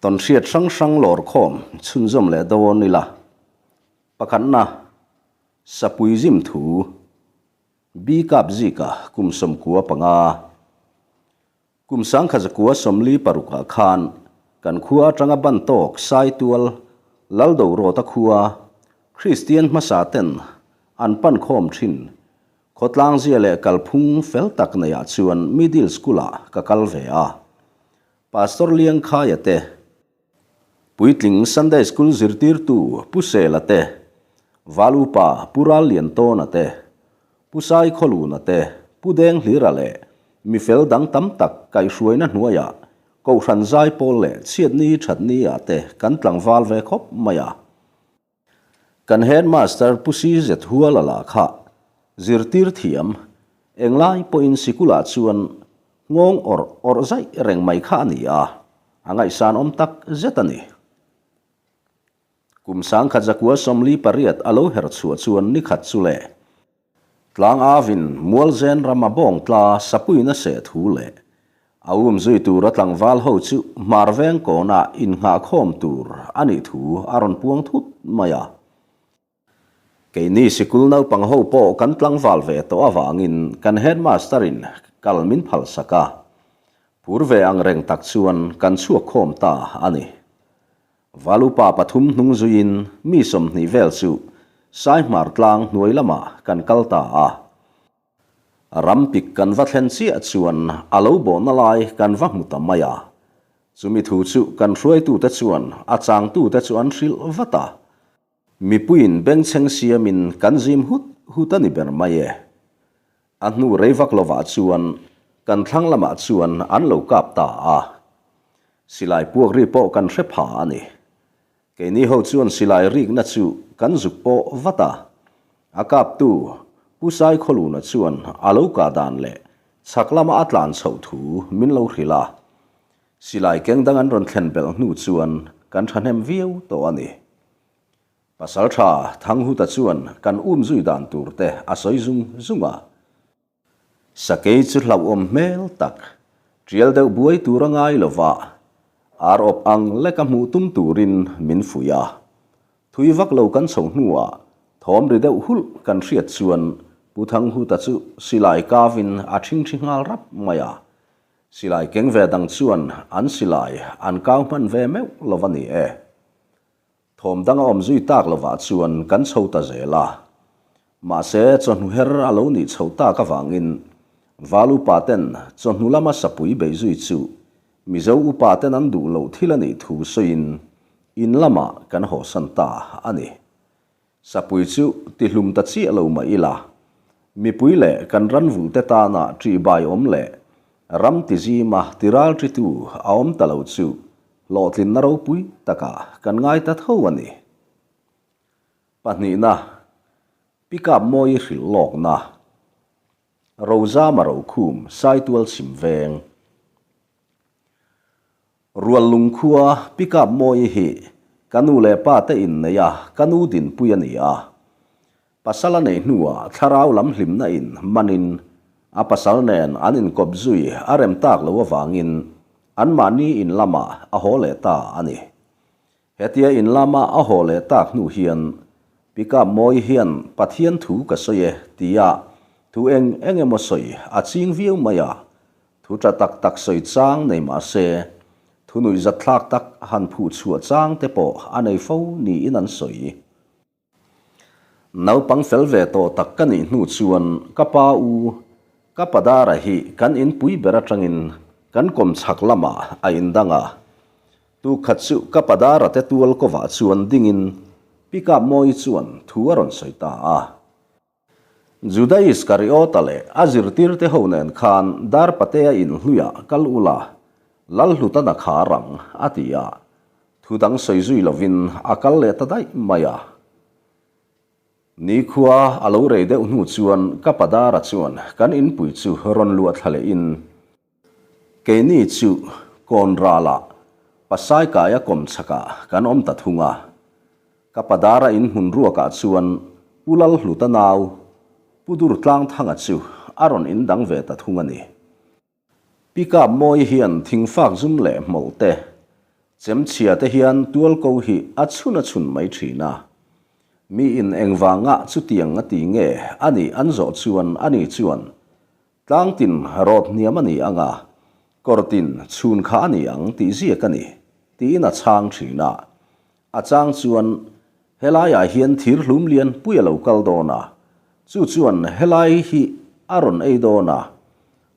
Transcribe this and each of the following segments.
Tawnhriat hrang hrang lawr khawm chhunzawm leh dawn ila. Pakhatna, Sapui zim thu, Bi kap zika kum 95. Kum 1946 ah khan kan khua atanga ban tawk Saitual Laldorawta khua Kristian hmasa ten an pan khawm thin khawtlang zia leh kalphung fel tak neiah chuan Middle School ah ka kal ve a. Pastor Liangkhaia te, Puitling Sunday School zirtirtu Pu Sela te, Val Upa Pu Ral Liantawna te, Pu Sai Khawluna te, Pu Deng Hlira leh mi fel dang tam tak kaihhruaina hnuaiah Kohhran Zaipawl leh Chhiatni Thatni ah te kan tlangval ve khawp mai a. Kan Headmaster Pu CZ Huala lah kha zirtir thiam englai pawhin sikulah chuan nghawng awrh awrh zaih reng mai kha a ni a, a ngaihsan awm tak zet a ni. Kum 1948 a lo her chhuah chuan ni khat chu le tlang avin Mualzen rama bawng tla sapuina seh thu leh a um zui tura tlangval ho chu hmar veng kawnah innghahkhawm tur a nih thu a rawn puang thut mai a. Keini sikul naupang ho pawh kan tlangval ve tawh avangin kan headmaster-in kal min phalsak a, phur ve ang reng tak chuan kan chhuak khawm ta a ni. Valupa pathum hnung zuiin mi 20 vel chu Saihmar tlang hnuai lamah kan kal ta a. Ram pik kan va thlen chiah chuan a lo bawhna lai kan va hmu ta mai a. Chumi thu chu kan hruaitute chuan a changtute chu an hrilh vat a. Mipuiin bengchheng siamin kan zim hut hut a ni ber mai e. A hnu rei vak lovah chuan kan thlang lamah chuan an lo kap ta a. Silai puak ri pawh kan hre pha a ni. Keini ho chuan silai rikna chu kan zuk pawh vat a. A kaptu Pu Saikhawluna chuan a lo kah dan leh chhak lama a tlan chhoh thu min lo hrilh a. Silai keng dang an rawn thlen belh hnu chuan kan thahnem viau tawh a ni. Pasaltha Thanghuta chuan kan um zui dan tur te a sawi zung zung a. Sakei chu hlauhawm hmel tak, tial deuh buai tur a ngai lo va, ar awp ang lek a hmuh tum turin min fuih a. Thui vak lo kan chho hnuah thawm ri deuh hulh kan hriat chuan Pu Thanghuta chu silai kavin a thingthi nghal rap mai a. Silai keng ve dang chuan an silai an kau hman ve meuh lo va ni e. Thawm dang a awm zui tak lovah chuan kan chho ta zel a. Mahse, chawhnu her a lo nih chhoh tak avangin Val upa ten chawhnu lama sapui bei zui chu Mizo upa ten an duh loh thil a nih thu sawiin in lamah kan hawsan ta a ni. Sapui chu tihlum ta chiah lo mah ila, mipui leh kan ranvul te tana ṭihbai awm leh ram tizima tiralṭitu a awm ta lo chu Hlawhtlinna ropui takah kan ngai ta tho a ni. Pahnihna, Pickup mawi hrilh lawkna, Rozama Rokhum Saitual chhim veng. Rual lungkhua pickup mawi hi ka nu leh pa te innei a, ka nu dinpui a ni a. Pasal a neih hnuah thlarau lam hlimna in manin a pasal nen an inkawp zui a rem tak lo avangin anmahni in lamah a haw leh ta a ni. Hetia in lama a haw leh tak hnu hian Pickup Mawi hian Pathian thu ka sawi e tia thu eng eng emaw sawi a ching viau mai a, thu tha tak tak sawi chang nei mah se thu nuihzatthlak tak han phuh chhuah chang te pawh a nei fo niin an sawi. Naupang fel ve tawh tak ka nih hnu chuan ka pa u, ka Padara hi kan inpui ber atangin kan kawm chhak lamah a indang a. Tuk khat chu ka Padara te tual kovah chuan dingin Pickup Mawi chuan thu a rawn sawi ta a. Juda Iskariota leh a zirtirte ho nen khan dar patea inhluiah kal ula, Lalhlutana kha rang, a ti a. Thu dang sawi zui lovin a kal leh ta daih mai a. Nikhua a lo rei deuh hnu chuan ka Padara chuan kan inpui chu rawn luah thla lehin, Keini chu kawn ralah Pasaikaia kawm chhakah kan awm ta thung a. Ka Padara in hmun ruakah chuan Pu Lalhluta nau Pu Durtlangthanga chu a rawn indang ve ta thung a ni. Pickup mawi hian thingfak zum leh hmawlh te, Chemchhia te hian tualko hi a chhun a chhun mai thin a. Miin engvanga chutiang a ti nge a nih an zawh chuan ani chuan Tlangtin rawt hniam a ni ang a, kawrtin chhun kha a ni ang tih ziak a ni, tiin a chhang thin a. A chang chuan helaiah hian thir hlum lian pui a lo kal dawn a, chu chuan helai hi a rawn ei dawn a,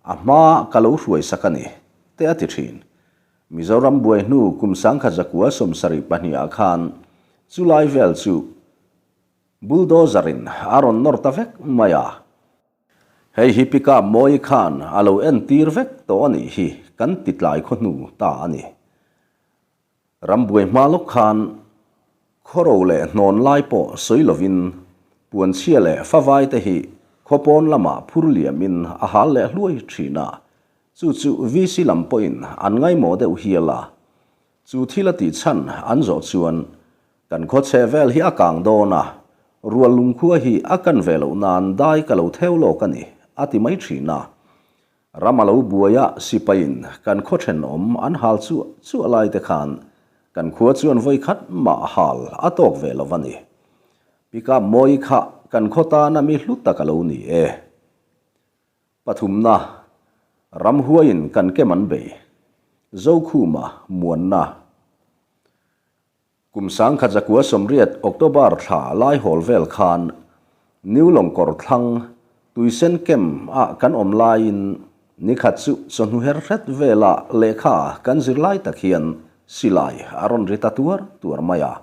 a hma ka lo hruaisak a ni, te a ti thin. Mizoram buai hnu kum 1972 ah khan chulai vel chu bulldozer in a rawn nawr ta vek mai a. Hei hi Pika Mawi khan a lo entir vek tawh a nih hi kan ti tlai khaw hnu ta a ni. Ram buai hma lawk khan khawro leh hnawn lai pawh sawi lovin puanchhia leh favai te hi khaw pawn lamah phur liamin a hal leh hluai thin a, Chu chu VC lam pawhin an ngaimawh deuh hial a, chu thil a tih chhan an zawh chuan kan khaw chhe vel hi a kang dawn a, rual lungkhua hi a kan ve loh nan dai ka lo theu lawk a ni, a ti mai thin a. Ram a lo buai a, sipaiin kan khaw thenawm an hal chuah chuah lai te khan kan khua chuan vawi khat mah hal a tawk ve lo a ni. Pickup mawi kha kan khaw tana mi hlu tak a lo ni e. Pathumna, Ramhuaiin kan kem an bei. Zokhuma, Muanna. Kum 1980 October thla laihawl vel khan New Lawngkawr thlang Tuisen kem ah kan awm laiin nikhat chu chawhnu her hret vela lehkha kan zir lai tak hian silai a rawn ri ta tuar tuar mai a.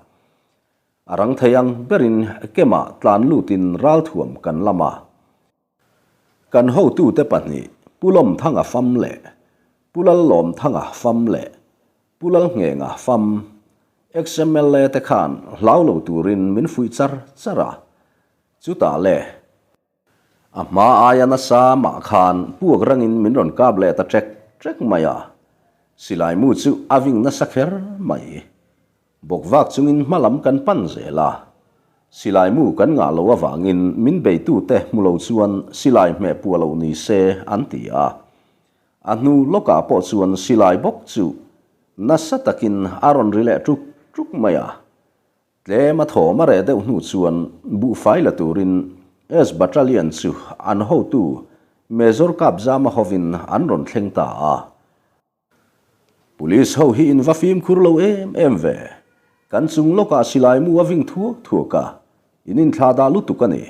A rang thei ang berin kemah tlan lutin ralthuam kan lam a. Kan hotute pahnih, Pu Lawmthanga fam leh Pu Lallawmthanga fam leh Pu Lalnghenga fam, ex-MLA te khan hlau lo turin min fuih char char a. Chutah le, a hma aia nasa mah khan puak rangin min rawn kap leh ta ṭek ṭek mai a. Silai mu chu a ving nasa kher mai. Bawk vak chungin hma lam kan pan zel a, silai mu kan ngah loh avangin min beitute hmu lo chuan silai hmeh puah loh ni se an ti a. A hnu lawkah pawh chuan silai bawk chu nasa takin a rawn ri leh ṭuk ṭuk mai a. Tlem a thawm a reh deuh hnu chuan buhfai la turin S Battalion chu an hotu Major Kapzama hovin an rawn thleng ta a. Police ho hi in va fimkhur lo em em ve. Kan chung lawkah silai mu a ving thuak thuak a, in inthlah dah lutuk a ni,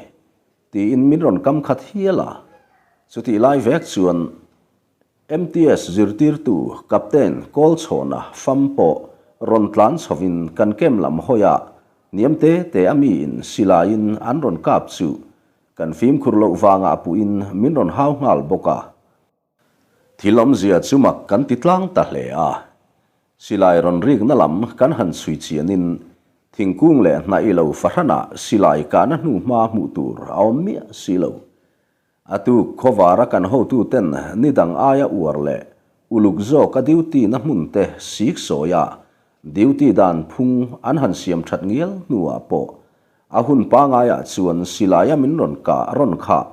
tiin min rawn kam khat hial a. Chutih lai vek chuan MTS zirtirtu Captain Kawlchhawna fam pawh rawn tlan chhovin kan kem lam hawiah hniam te te a miin silaiin an rawn kap chu kan fimkhur loh vangah puhin min rawn hau nghal bawk a. Thil awmzia chu mak kan ti tlang ta hle a. Silai rawn rikna lam kan han chhui chianin thingkung leh hnah i lo fahranah silai kahna hnu hma hmuh tur a awm miah si lo. A tuk khawvara kan hotuten ni dang aia uar leh uluk zawk a duty na hmun te sik sawia duty dan phung an han siam that ngial hnuah pawh a hun pangaiah chuan silaia min rawn kah rawn khah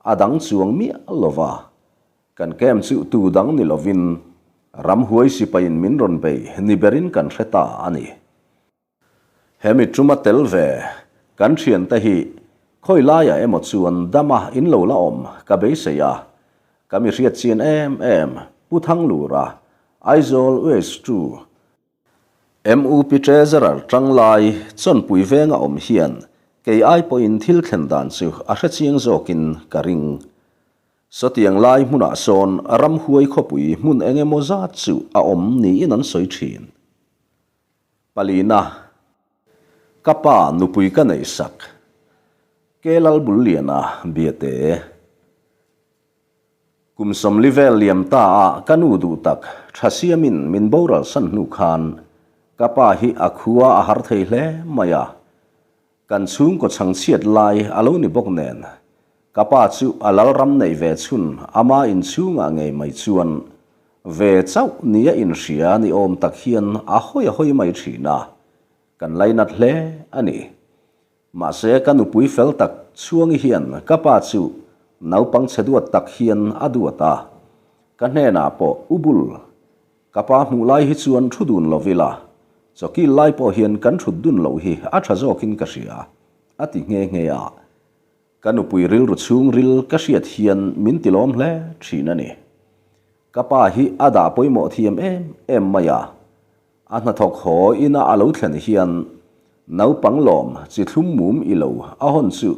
A dang chuang miah lova, kan camp chu tu dang ni lovin ramhuai sipaiin min rawn bei ni berin kan hre ta a ni. Hemi tuma tel ve kan thiante hi khawi laiah emaw chuan dama in lo la awm ka beisei a, ka mi hriat chian em em Pu Thanglura, Aizawl West 2, MUP Treasurer Tanglai Chawnpui venga awm hian kei ai pawhin thil thlen dan chu a hre chiang zawkin ka ring. Sawtiang lai hmunah sawn ramhuai khawpui hmun eng emaw zat chu a awm niin an sawi thin. Palina, Ka pa nupui ka neihsak, Ke Lalbulliana Biate. Kum 40 vel liam ta a ka nu duh tak tha siamin min boral san hnu khan ka pa hi a khua a har thei hle mai a, kan chhungkaw chhangchhiat lai a lo ni bawk nen ka pa chu a lalram neih ve chhun ama inchhungah ngei mai chuan ve chauh nia inhria ni awm tak hian a hawi a hawi mai thin a, kan lainat hle a ni. Mahse ka nupui fel tak Chhuangi hian ka pa chu naupang chhe duat tak hian a duat a, ka hnenah pawh u bul. Ka pa hmuh lai hi chuan thu dun lo ila, chawkil lai pawh hian kan thut dun loh hi a tha zawkin ka hria, a ti nghe nghe a. Ka nupui rilru chhungril ka hriat hian min tilawm hle thin a ni. Ka pa hi a dah pawimawh thiam em em mai a, a hnathawk haw ina a lo thlen hian naupang lawm chi thlum mum i lo a hawn chu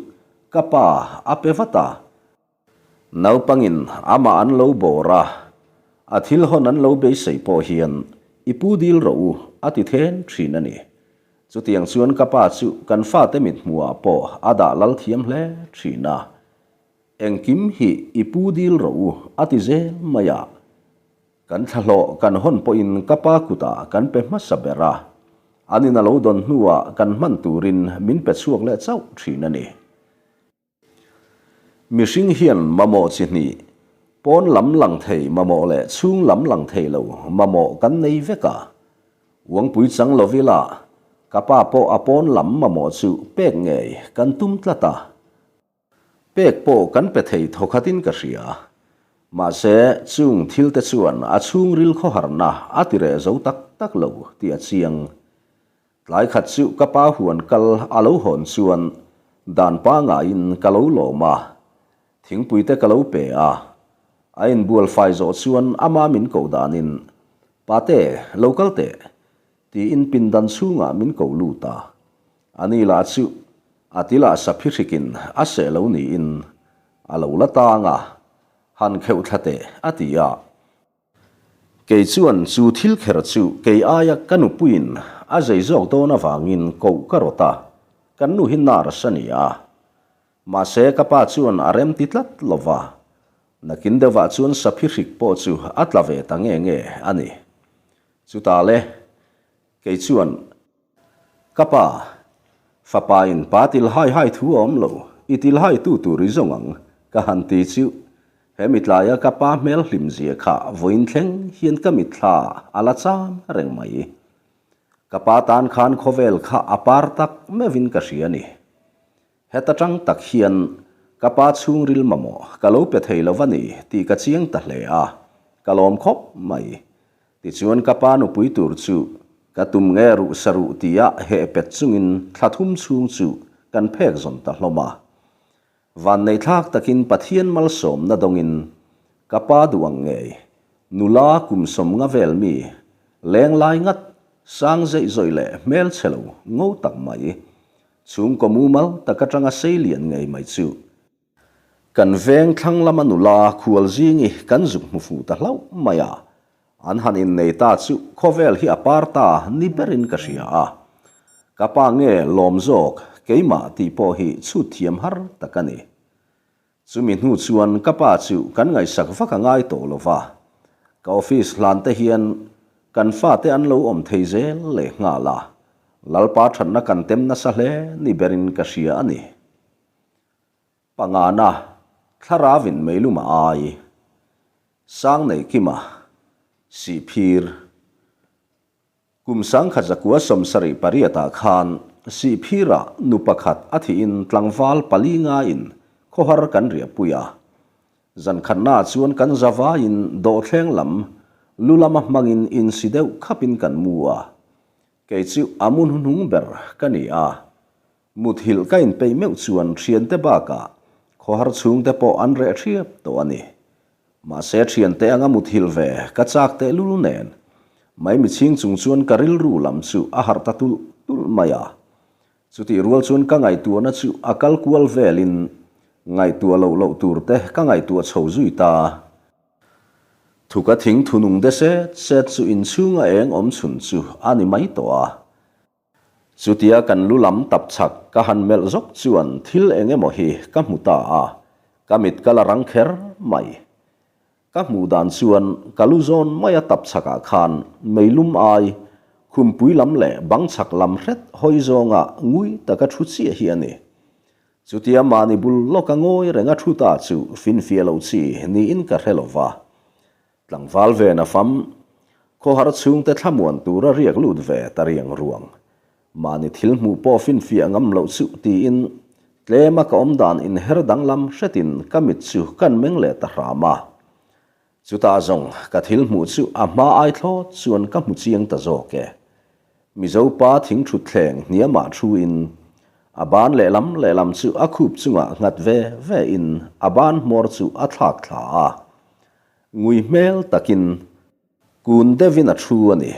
ka pa a pe vat a. Naupangin amah an lo bawr a, a thil hawn an lo beisei pawh hian i pu dil rawh u a ti then thin a ni. Chutiang chuan ka pa chu kan fate mithmuhah pawh a dah lal thiam hle thin a. Engkim hi i pu dil rawh u a ti zel mai a. Kan thlahlawh kan hawn pawhin ka pa kutah kan pe hmasa ber a, an in a lo dawn hnuah kan hman turin min pe chhuak leh chauh thin a ni. Mihring hian mamawh chi hnih, pawn lam lang thei mamawh leh chhung lam lang thei lo mamawh kan nei vek a. Uangpui chang lo ila, ka pa pawh a pawn lam mamawh chu pek ngei kan tum tlat a. Pek pawh kan pe thei thawkhatin ka hria. Mahse, chung thil te chuan a chhungril khawharna a ti reh zo tak tak lo tih a chiang. Tlai khat chu ka pa huan kal a lo hawn chuan dan pangaiin ka lo lawm a, thingpui te ka lo pe a. A inbual fai zawh chuan ama min koh danin, Pate, lo kal teh, tiin pindan chhungah min ko lut a. Ani lah chu a tilah saphi hrikin a seh lo niin a lo la tang a, Han kheuh thla teh, a ti a. Kei chuan chu thil kher chu kei aia ka nupuiin a zei zawk dawn avangin koh ka rawt a, kan nu hi nurse a ni a. Mahse ka pa chuan a rem ti tlat lo va, nakin deuhah chuan saphi hrik pawh chu a tla ve ta nge nge a ni. Chutah le, kei chuan. Ka pa, fapa in pa til hai hai thu a awm lo, i til hai tu tur i zawng ang, ka han ti chu. He mitlaia ka pa hmel hlim zia kha vawiin thleng hian ka mitthla a la cham reng mai. Ka pa tan khan khawvel kha a par tak meuhin ka hria a ni. Heta tang tak hian ka pa chhungril mamawh ka lo pe thei lo va ni tih ka chiang ta hle a, ka lawm khawp mai. Tichuan ka pa nupui tur chu ka tum nge ruh sa ruh tia heh pet chungin thla thum chhung chu kan phek zawn ta hlawm a. Vanneihthlak takin Pathian malsawmna dawngin ka pa duh ang ngei, nula kum sawmnga vel mi, lenglai ngat, sang zeih zawih leh hmelchhe lo ngo tak mai, Chhungkaw mumal tak atanga sei lian ngei mai chu kan veng thlang lama nula khual zingi kan zuk hmu fuh ta hlauh mai a, an han innei ta chu khawvel hi a par ta ni berin ka hria a, ka pa nge lawm zawk keimah tih pawh hi chhut thiam har tak a ni. Chumi hnu chuan ka pa chu kan ngaihsak vak a ngai tawh lo va, ka office hlan te hian kan fate an lo awm thei zel leh nghal a, Lalpa thatna kan tem nasa hle ni berin ka hria a ni. Pangana, Thlarauin meilum a ai. Sang Neihkima, Sihphir. Kum sangkhat zakua 78 ah khan Sihphirah nu pakhat a thihin tlangval pali ngaiin khawhar kan riahpui a. Zan khatnaah chuan kan zavaiin dawhthleng lam lu lama hmangin insi deuh khapin kan mu a. Kei chu a mu hnuhnung ber ka ni a. Muthilh ka inpeih meuh chuan thiante bakah khawhar chhungte pawh an reh thiap tawh a ni. Mahse thiante anga muthilh ve ka chak tehlul nen maimi chhing chung chuan ka rilru lam chu a harh ta tulh tulh mai a. Chutih rual chuan ka ngaihtuahna chu a kal kual velin ngaihtuah loh loh tur te ka ngaihtuah chho zui ta. Thuka thing thunung de set set chu inchhunga eng awm chhun chu a ni mai tawh a. Chutia kan lu lam tap chak ka han melh zawk chuan thil eng emaw hi ka hmu ta a, ka mit ka la rang kher mai. Ka hmuh dan chuan ka lu zawn maia tap chakah khan meilum ai, khumpui lam leh bang chhak lam hret hawi zawnga ngui taka thu chiah hi a ni. Chutia mahni bul lawka ngawi renga thu ta chu finfiah loh chi niin ka hre lo va. Tlangval ve na fam, khawhar chhungte thlamuan tura riak lut ve ta riang ruang. Mahni thil hmuh pawh finfiah ngam loh chu tiin tlema ka awm dan inher danglam hretin ka mit chu kan meng leh ta hram a. Chutah zawng ka thil hmuh chu a hma ai thlawt chuan ka hmu chiang ta zawk e. Mizo pa thingthutthleng hniamah thu in a ban lehlam lehlam chu a khup chungah nghat ve ve in a ban hmawr chu a thlak thla a. Ngui hmel takin kun deuhin a thu a ni.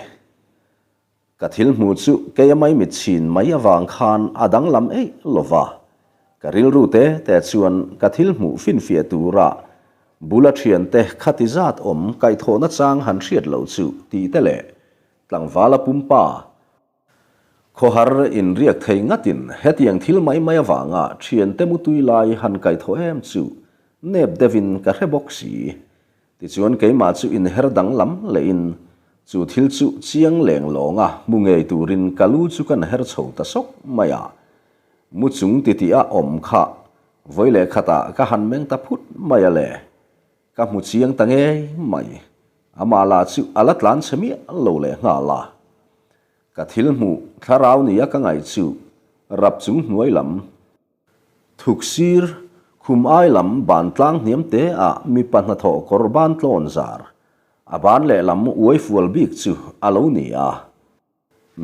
Ka thil hmuh chu keia mai mit chhin mai avang khan a danglam eih lo va. Ka rilru te te chuan ka thil hmuh finfiah tura bula thiante khati zat awm kaihthawhna chang han hriat loh chu tih te leh tlangvala pumpa khawhar inriak thei ngatin hetiang thil mai mai avanga thiante mutui lai han kaihthawh em chu nep deuhin ka hre bawk si. Tichuan keimah chu inher danglam lehin chu thil chu chiang leng lawnga hmu ngei turin ka lu chu kan her chho ta sawk mai a. Mu chung titih a awm kha vawi leh khatah ka han meng ta phut mai a le. Ka hmu chiang ta ngei mai. Amah lah chu a la tlan chhe miah lo leh nghal a. Ka thil hmuh thlarau nia ka ngaih chu rap chung hnuai lam Thuk sir, khum ai lam ban tlang hniam te ah mipa hnathawh kawr ban tlawn zar, a ban lehlam uai fual bik chu a lo ni a.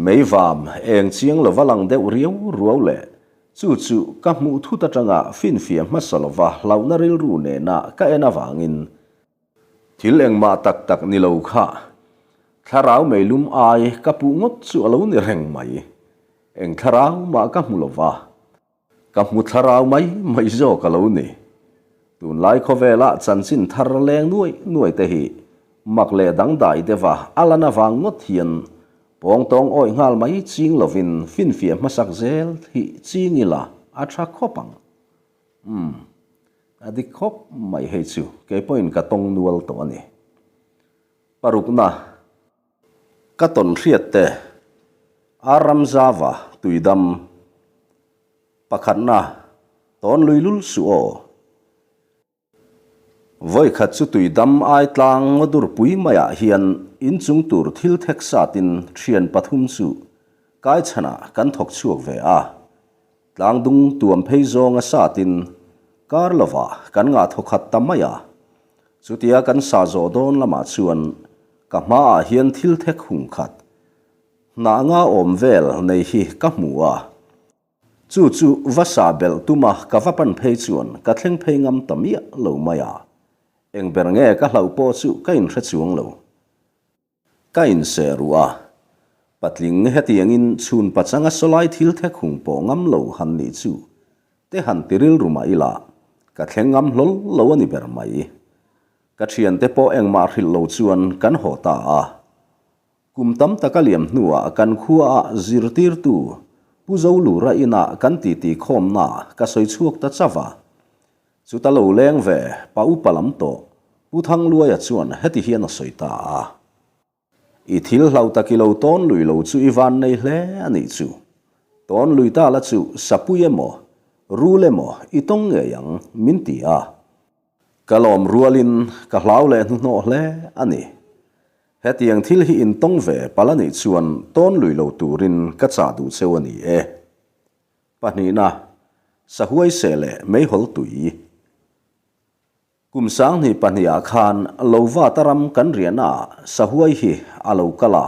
Meivam eng chiang lova lang deuh riau ruau leh chu chu ka hmuh thut atanga finfiah hmasa lova hlauhna rilru nena ka en avangin thil engmah tak tak ni lo kha thlarau meilum ai ka puh ngawt chu a lo ni reng mai. Eng thlarau mah ka hmu lova. Ka hmu thlarau mai mai zawk a lo ni. Tunlai khawvela chanchin thar leng nuai nuai te hi mak leh dangdai deuha a lan avang ngawt hian pawngtawng awih nghal mai ching lovin finfiah hmasak zel hi ching ila a tha khawp ang. Umm, a dik khawp mai hei chu kei pawhin ka tawng nual tawh a ni. Parukna, ka tawn hriat te, Ar Ramzava tuidam, pakhatna, tawn lui lul suh aw. Vawikhat chu tuidam ai tlang ngaw dur pui maiah hian inchung tur thil thek satin thian pathum chu kaichhanah kan thawk chhuak ve a. Tlangdung tuam phei zawnga satin kar lovah kan ngah thawkhat ta mai a. Chutia kan sa zawh dawn lamah chuan ka hmaah hian thil thek hung khat, hnah nga awm vel nei hi ka hmu a. Chu chu va sa belh tuma ka va pan phei chuan ka thleng phei ngam ta miah lo mai a. Eng ber nge ka hlauh pawh chu ka inhre chuang lo. Ka inse ruh a, patling hetiangin chhun pachanga sawlai thil thek hung pawh ngam lo han nih chu te han ti rilru mah ila, ka thleng ngam hlawl lo a ni ber mai. Ka thiante pawh engmah hrilh lo chuan kan haw ta a. Kum tam taka liam hnuah kan khuaah zirtirtu Pu Zolura inah kan titi khawmna ka sawi chhuak ta chauh a. Chuta lo leng ve, pa upa lam tawh, Pu Thangluaia chuan heti hian a sawi ta a. I thil hlau tak i lo tawn lui lo chu i van nei hle a nih chu. Tawn lui ta la chu sapui emaw, rul emaw i tawng ngei ang, min ti a. Ka lawm rualin ka hlau leh hnuhnawh hle a ni. Hetiang thil hi in tawng ve palh a nih chuan tawn lui lo turin ka chah duh cheu a ni e. Pahnihna, sahuai seh leh meihawl tui. Kum 2002 ah khan Lovata ram kan riahna ah sahuai hi a lo kal a.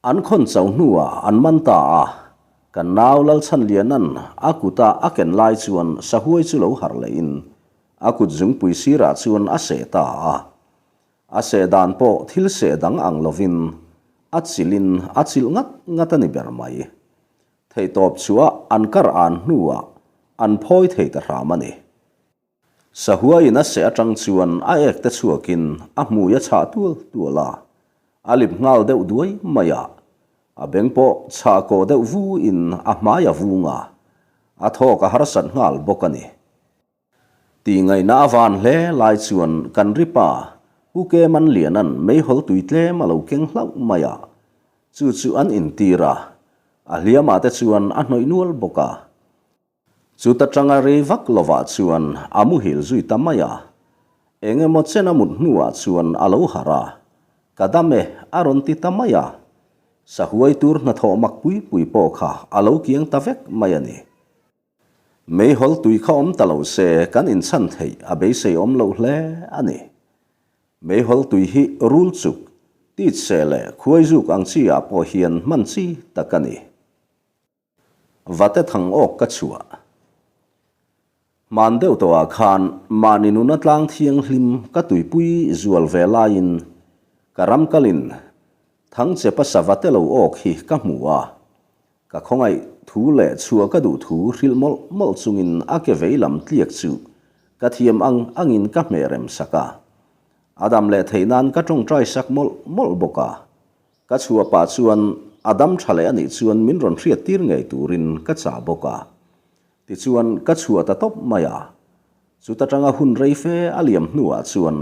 An khawn chauh hnuah an man ta a, kan nau Lalchhanliana'n a kuta a ken lai chuan sahuai chu lo harh lehin a kut zungpui sirah chuan a seh ta a. A seh dan pawh thil seh dang ang lovin a chilhin a chilh ngat ngat a ni ber mai. Theihtawp chhuah an kar an hnuah an phawi thei ta hram a ni. Sahuaiin a seh atang chuan a ek te chhuakin a hmui a chhah tual tual a, a lip nghal deuh duai mai a. A beng pawh chhah kawh deuh vuin a hmai a vung a, a thawk a harsat nghal bawk a ni. Tih ngaihna a van hle lai chuan kan ri pa Pu Keman Liana'n meihawl tui tlem a lo keng hlauh mai a, chu chu an intir a, a hliamah te chuan a hnawih nual bawk a. Chuta tanga rei vak lovah chuan a muhil zui ta mai a, eng emaw chen a mut hnuah chuan a lo harh a, ka dam e a rawn ti ta mai a, sahuai tur hnathawh mak pui pui pawh kha a lo kiang ta vek mai a ni. Meihawl tui kha awm ta lo se kan inchhan theih a beisei awm loh hle a ni. Meihawl tui hi rul chuk, tit seh leh khuai zuk ang chi ah pawh hian hman chi tak a ni. Vate thang awk ka chhuah. Hman deuh tawhah khan mahni nuna tlang thianghlim ka tuipui zual ve laiin ka ram kalin Thangchepa sava te lo awk hi ka hmu a, ka khawngaih thu leh chhuah ka duh thu hrilh mawlh mawlh chungin a ke vei lam tliak chu ka thiam ang angin ka hmeh rem sak a. A dam leh theih nan ka tawngtai sak mawlh mawlh bawk a. Ka chhuah pah chuan a dam tha leh a nih chuan min rawn hriat tir ngei turin ka chah bawk a. Tichuan ka chhuah ta tawp mai a. Chuta tanga hun rei fe a liam hnuah chuan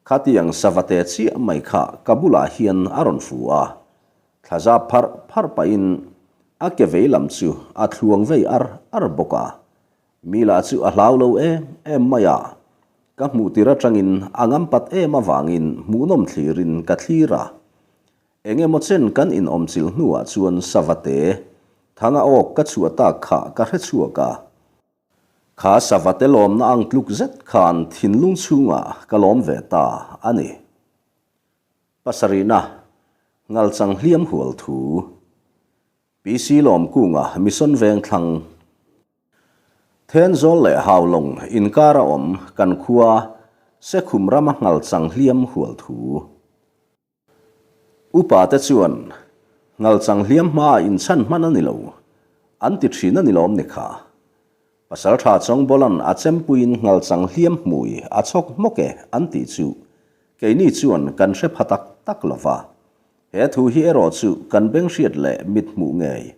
Khatiang savate chiah mai kha ka bulah hian a rawn fu a, thlazap pharh pharh pahin a ke vei lam chu a thluang vei ar ar bawk a. Mi lah chu a hlau lo em em mai a, ka hmuh tir atangin a ngampat em avangin hmuhnawm thlirin ka thlir a. Eng emaw chen kan inawmchilh hnuah chuan savate thanga awk ka chhuah tak kha ka hrechhuak a. Kha savate lawmna ang tluk zet khan thinlung chhungah ka lawm ve ta a ni. Pasarihna, Ngalchang hliam hual thu. PC Lawmkunga Mission Vengthlang. Thenzawl leh Haulawng inkara awm kan khua Sekhum rama Ngalchang hliam hual thu. Upa te chuan, Ngalchang hliam hmaah inchhan hman a ni lo, an ti thin a ni lawm ni kha. Pasaltha Chawngbawla'n a chempuiin Ngalchang hliam hmui a chhawk hmawk e an tih chu keini chuan kan hre pha tak tak lo va. He thu hi erawh chu kan beng hriat leh mit hmuh ngei.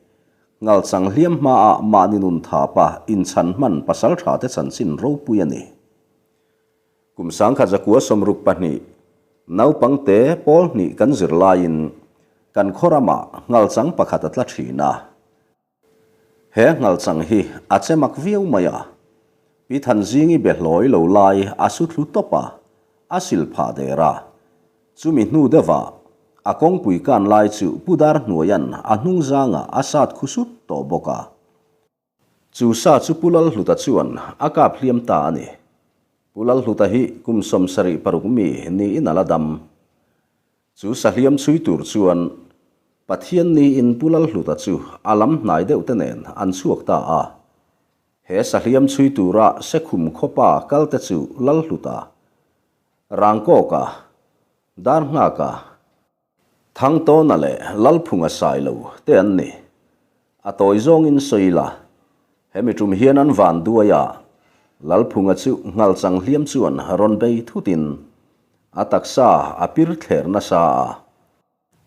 Ngalchang hliam hmaah mahni nun thapa inchhan hman pasaltha te chanchin ropui a ni. Kum 1962, naupangte pawl hnih kan zir laiin kan khaw ramah nghalchang pakhat a tla thin a. He nghalchang hi a che mak viau mai a, Pi Thanzingi be hlawi lo lai a su thlu tawp a, a sil phah der a. Chumi hnu deuhah a kawngpui kan lai chu Pu Darhnuaia'n a hnungzangah a sat khu sut tawh bawk a. Chu sa chu Pu Lalhluta chuan a kap hliam ta a ni. Pu Lalhluta hi kum 76 mi niin a la dam. Chu sa hliam chhui tur chuan Pathian niin Pu Lalhluta chu a lam hnai deuh te nen an chhuak ta a. He sa hliam chhui tura Sekhum khawpa kal te chu Lalhluta, Rangkawka, Darnghaka, Thangtawna leh Lalphunga Sailo te an ni. A tawi zawngin sawi la, hemi tum hian an van duai a, Lalphunga chu nghalchang hliam chuan rawn bei thutin a taksa a pir thler nasa a,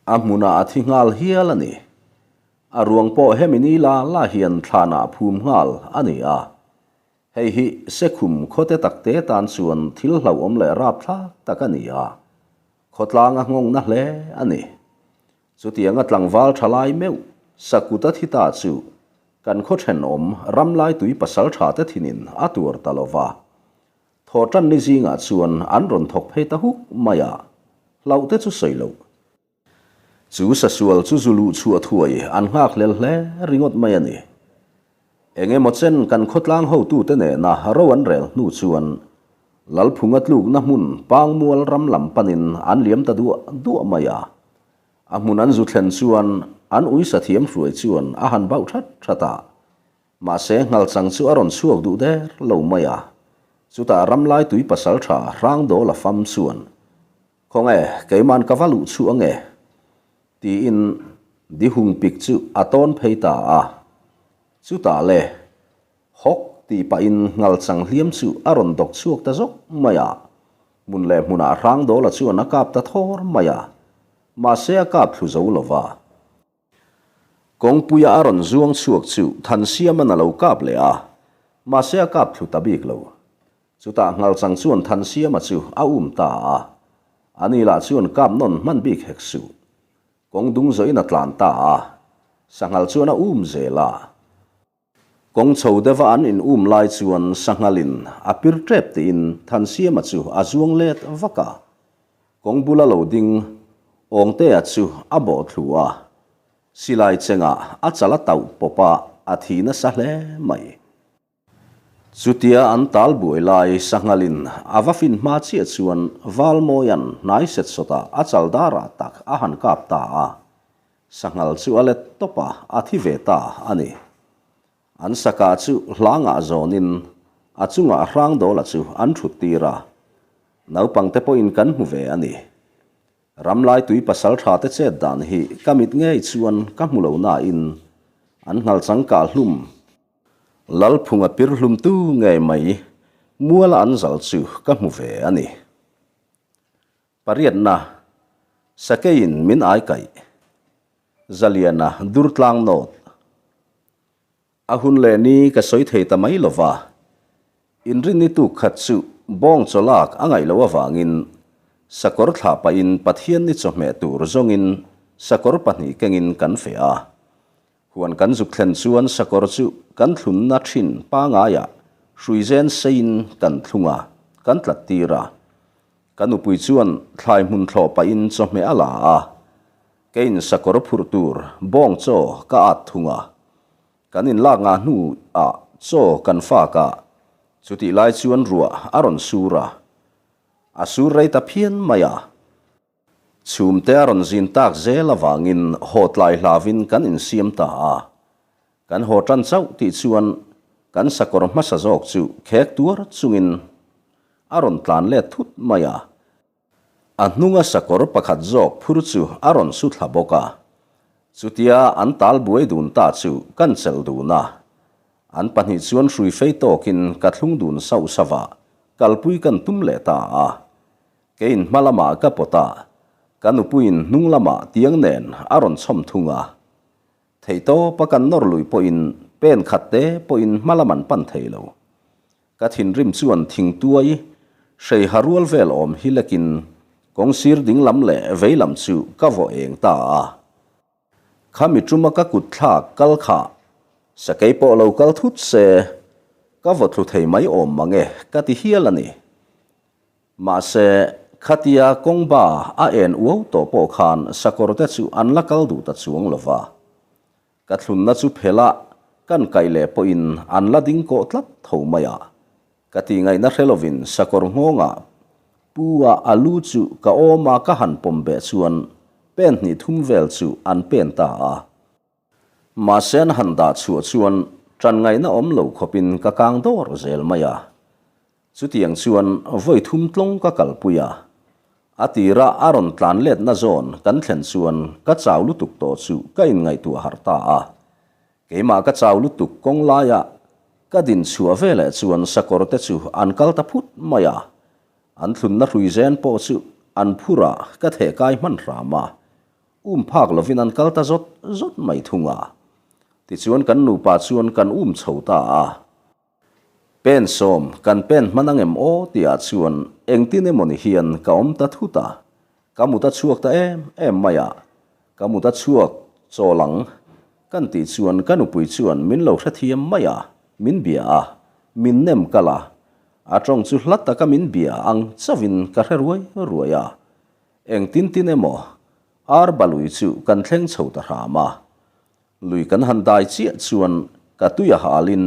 a hmunah a thi nghal hial a ni. A ruang pawh hemi ni la la hian thlanah phum nghal a ni a. Hei hi Sekhum khawte takte tan chuan thil hlauhawm leh rapthlak tak a ni a. Khawtlang a nghawngna hle a ni. Chutianga tlangval tha lai meuh Sakuta thi ta chu kan khaw thenawm Ramlaitui pasal tha te thinin a tuar ta lo va. Thawhtanni zingah chuan an rawn thawk phei ta huk mai a, hlauh te chu sawi loh. Chu sasual chu zu luh chhuah thuai an nghak hlel hle ringawt mai a ni. Eng emaw chen kan khawtlang hotute nena ro an rel hnu chuan Lalphunga tlukna hmun Pangmual ram lam panin an liam ta duah duah mai a. A hmun an zu thlen chuan an uisa thiam hruai chuan a han bauh that that a. Mahse nghalchang chu a rawn chhuak duh der lo mai a. Chutah Ramlaitui pasaltha Hrangdawla fam chuan Khawnge, keiman ka va luh chhuah ange? tiin di hung pik chu a tawn phei ta a. Chutah le, hawk tih pahin nghalchang hliam chu a rawn dawk chhuak ta zawk mai a. Hmun leh hmunah Hrangdawla chuan a kap ta thawr mai a, mahse a kap thlu zo lo va. Kawngpuia a rawn zuang chhuak chu Thansiama'n a lo kap leh a, mahse a kap thlu ta bik lo. Chutah Nghalchang chuan Thansiama chu a um ta a, ani lah chuan kap nawn hman bik hek suh. Kawng dung zawhin a tlan ta a, Sanghal chuan a um zel a. Kawng chho deuha an in um lai chuan Sanghalin a pir tep tiin Thansiama chu a zuang let vak a. Kawng bula lo ding Awngtea chu a bawh thlu a, silai chengah a chal a tauh pawp a, a thi nasa hle mai. Chutia an tal buai lai Sanghalin a va fin hma chiah chuan Valmawia'n hnai set sawtah a chal darah tak a han kap ta a. Sanghal chu a let tawp a, a thi ve ta a ni. An saka chu hlangah zawnin a chungah Hrangdawla chu an thut tir a. Naupangte pawhin kan hmu ve a ni. Ramlai tui pasal tha te chet dan hi ka mit ngei chuan ka hmu lo nain an nghal changkah hlum. Lalphunga pir hlum tu ngei mai muala an zal chu ka hmu ve a ni. Pariatna, Sakeiin min ai kaih. Zaliana Durtlang North. A hun leh ni ka sawi thei ta mai lova, inrinni tuk khat chu bawng chaw lak a ngaih loh avangin sakawr thlah pahin Pathianni chawhmeh tur zawngin sakawr pahnih kengin kan feh a. Huan kan zuk thlen chuan sakawr chu kan thlunna thin pangaiah hruizen seiin kan thlung a, kan tlat tir a. Ka nupui chuan thlai hmun thlawh pahin chawhmeh a la a, Keiin sakawr phurh tur bawng chaw ka at thung a, kan inlak ngah hnu ah chaw kan fak a, chutih lai chuan ruah a rawn sur a, a sur rei ta phian mai a. Chhumte a rawn zin tak zel avangin haw tlai hlavin kan insiam ta a, kan haw tan chauh tih chuan kan sakawr hmasa zawk chu khek tuar chungin a rawn tlan let thut mai a. A hnunga sakawr pakhat zawk phur chu a rawn su thla bawk a. Chutia an tal buai dun ta chu kan chelh dun a. An pahnih chuan hrui fei tawkin ka thlung dun sauh sauh a, kalpui kan tum leh ta a. Keiin hma lamah ka pawt a, ka nupuiin hnung lamah tiang nen a rawn chhawm thung a. Theihtawpa kan nawr lui pawhin pen khat te pawhin hma lam an pan thei lo. Ka thinrim chuan thingtuai hreiha rual vel awm hi lekin kawngsir ding lam leh vei lam chu ka vaw eng ta a. Khami tuma ka kut thlak kal kha sakei pawh lo kal thut se ka vaw thlu thei mai awm mang e ka ti hial a ni. Mahse, khatia kawng ba a en uau tawh pawh khan sakawr te chu an la kal duh ta chuang lo va. Ka thlunna chu phela kan kaih leh pawhin an la ding kawh tlat tho mai a. Ka tihngaihna hre lovin sakawr nghawngah pu a a lu chu ka awm a ka han pawm beh chuan pen hnih thum vel chu an pen ta a. Mahse an han dah chhuah chuan ṭan ngaihna awm lo khawpin ka kang dawr zel mai a. Chutiang chuan vawi thum tlawng ka kalpui a, a tira a rawn tlan letna zawn kan thlen chuan ka chau lutuk tawh chu ka inngaihtuah harh ta a. Keimah ka chau lutuk kawng laia ka din chhuah veleh chuan sakawr te chu an kal ta phut mai a, an thlunna hrui zen pawh chu an phur a ka theh kai hman hram a, um phak lovin an kal ta zawt zawt mai thung a. Tichuan kan nupa chuan kan um chho ta a. Pen sawm, kan pen hman ang em aw tihah chuan engtin emawni hian ka awm ta thut a, ka mut a chhuak ta em em mai a, ka mut a chhuak chawl ang kan tih chuan ka nupui chuan min lo hrethiam mai a, min bia a, min nem kal a, a tawng chu hla taka min bia ang chauhin ka hre ruai ruai a, engtin tin emaw arba lui chu kan thleng chho ta hram a. Lui kan han dai chiah chuan ka tui a halin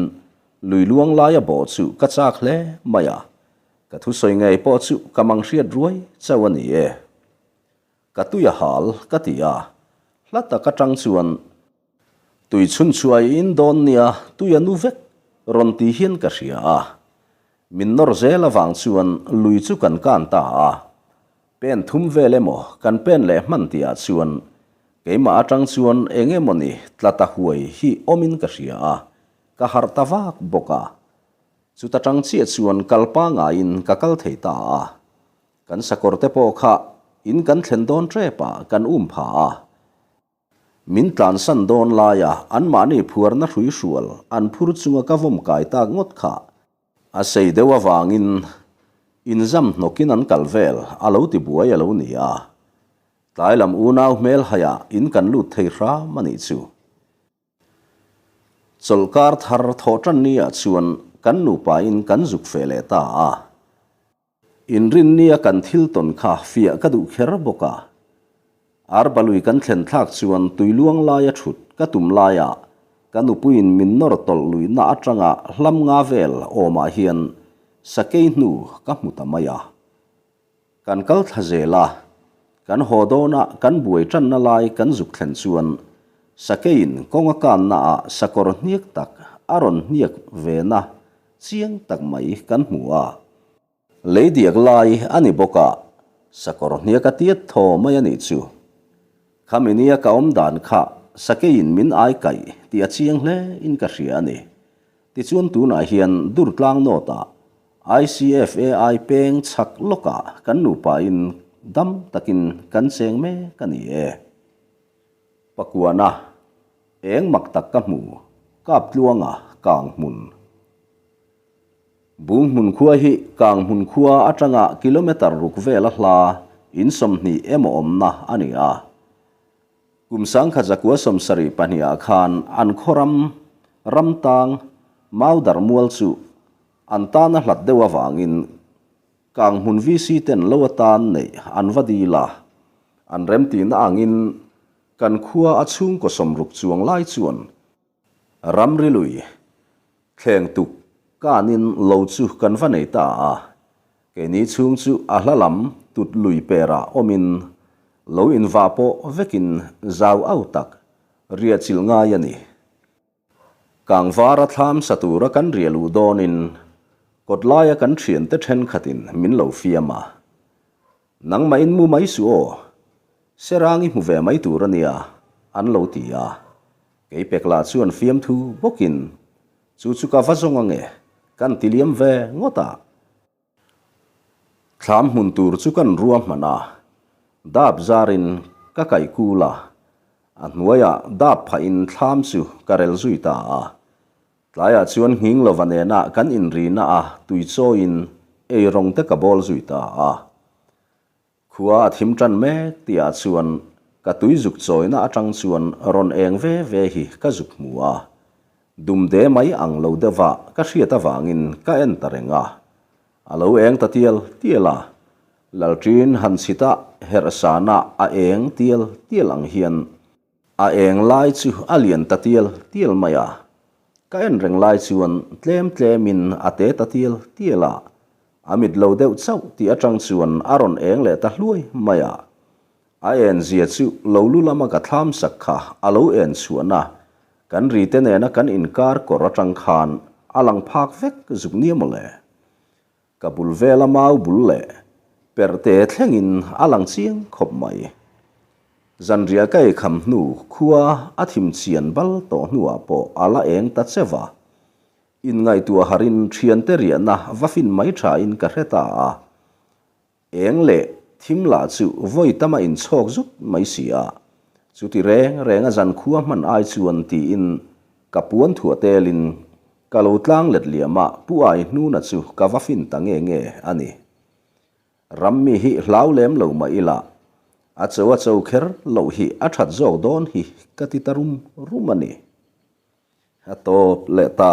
lui luang laia bawh chu ka chak hle mai a, ka thusawi ngei pawh chu ka mang hriat ruai chauh a ni e. Ka tui a hal ka ti a, hla tak atang chuan tui chhun chhuah i in dawn nia tui a nu vek rawn ti hian ka hria a, min nawr zel avang chuan lui chu kan kan ta a, Pen thum vel emaw kan pen leh hman tihah chuan keimah atang chuan eng emawni tla ta huai hi awmin ka hria a, ka harh ta vak bawk a. Chuta tang chiah chuan kal pangaiin ka kal thei ta a. Kan sakawr te pawh kha in kan thlen dawn tep ah kan um pha a. Min tlansan dawn laia anmahni phuarna hrui hrual an phur chunga ka vawm kai tak ngawt kha A sei deuh avangin inzam hnawkin an kal vel a lo ti buai a lo ni a, tlai lam unau hmel haiah in kan lut thei hram a nih chu. Chawlhkar thar thawh tan ni ah chuan kan nupain kan zuk feh leh ta a. Inrinnia kan thil tawn kha fiah ka duh kher bawk a. Arba lui kan thlen thlak chuan tui luang laia thut ka tum laiah ka nupuiin min nawr tawlh luihna atanga hlam nga vel awmah hian sakei hnu ka hmu ta mai a. Kan kal thla zel a, kan haw dawna kan buai tanna lai kan zuk thlen chuan sakeiin kawng a kanna ah sakawr hniak tak a rawn hniak ve na chiang tak mai kan hmu a. Lei diak lai a ni bawk a, sakawr hniak a tiat thaw mai a nih chu. Khami nia ka awm dan kha sakeiin min ai kaih tih a chiang hle in ka hria a ni. Tichuan tunah hian Durtlang North ah ICFAI peng chhak lawkah kan nupain dam takin kan cheng mek a ni e. Pakuana, eng mak tak ka hmu, kap tluanga kang hmun. Bung hmun khua hi kang hmun khua atanga kilometre ruk vela hla in 20 emaw awmna a ni a. Kum sangkhat zakua 72 ah khan an khawram ramtang Maudar mual chu an tana hlat deuh avangin kang hmun VC ten lo atan neih an va dil a. An remtihna angin kan khua a chhungkaw 60 chuang lai chuan ramri lui thleng tuk kanin lo chu kan va nei ta a. Keini chhung chu a hla lam tut lui perah awmin lo invah pawh vekin zau au tak riah chilh ngai a ni. Kangvara thlam sa tura kan riah luh dawnin kawtlaia kan thiante thenkhatin min lo fiam a. Nangmah in mu mai suh aw, Serang i hmu ve mai tur a nia, an lo ti a. Kei pek lah chuan fiamthu bawkin Chu chu ka va zawng ange, kan ti liam ve ngawt a. Thlam hmun tur chu kan rua hman a, dap zarin ka kaih kul a, a hnuaiah dap phahin thlam chu ka rel zui ta a. Tlaiah chuan nghing lova nena kan inrina a tui chawiin eirawng te ka bawl zui ta a. Khua a thim tan mek tihah chuan ka tui zuk chawina atang chuan rawn eng ve ve hi ka zuk hmu a. Dumde mai ang lo deuhva ka hriat avangin ka en ta reng a. A lo eng ta tial tial a, Lalṭin han chhita herh sana a eng tial tial ang hian A eng lai chu a lian ta tial tial mai a, ka en reng lai chuan tlem tlemin a te ta tial tial a, a mit lo deuh chauh tih atang chuan a rawn eng leh ta hluai mai a. A en zia chu lo lu lama ka thlam sak kha a lo en chhuahna kan ri te nena kan inkar kawr atang khan a lang phak vek zuk nia mawle. Ka bul vela mau bul leh perhte thlengin a lang chiang khawp mai. Zanriah ka eikham hnu khua a thim chian bal tawh hnuah pawh a la eng ta che va. Inngaihtuah harin thiante riahna va fin mai thain ka hre ta a. Eng leh thim lah chu vawi tama inchhawk zut mai si a. Chuti reng renga zankhua hman ai chuan tiin ka puan thuah telin Ka lo tlang let liam a, Pu Ai hnuna chu ka va fin ta nge nge a ni. Rammi hi hlau lem lo mah ila, a cho a cho kher loh hi a that zawk dawn hi ka ti ta rum rum a ni. A tawp leh ta.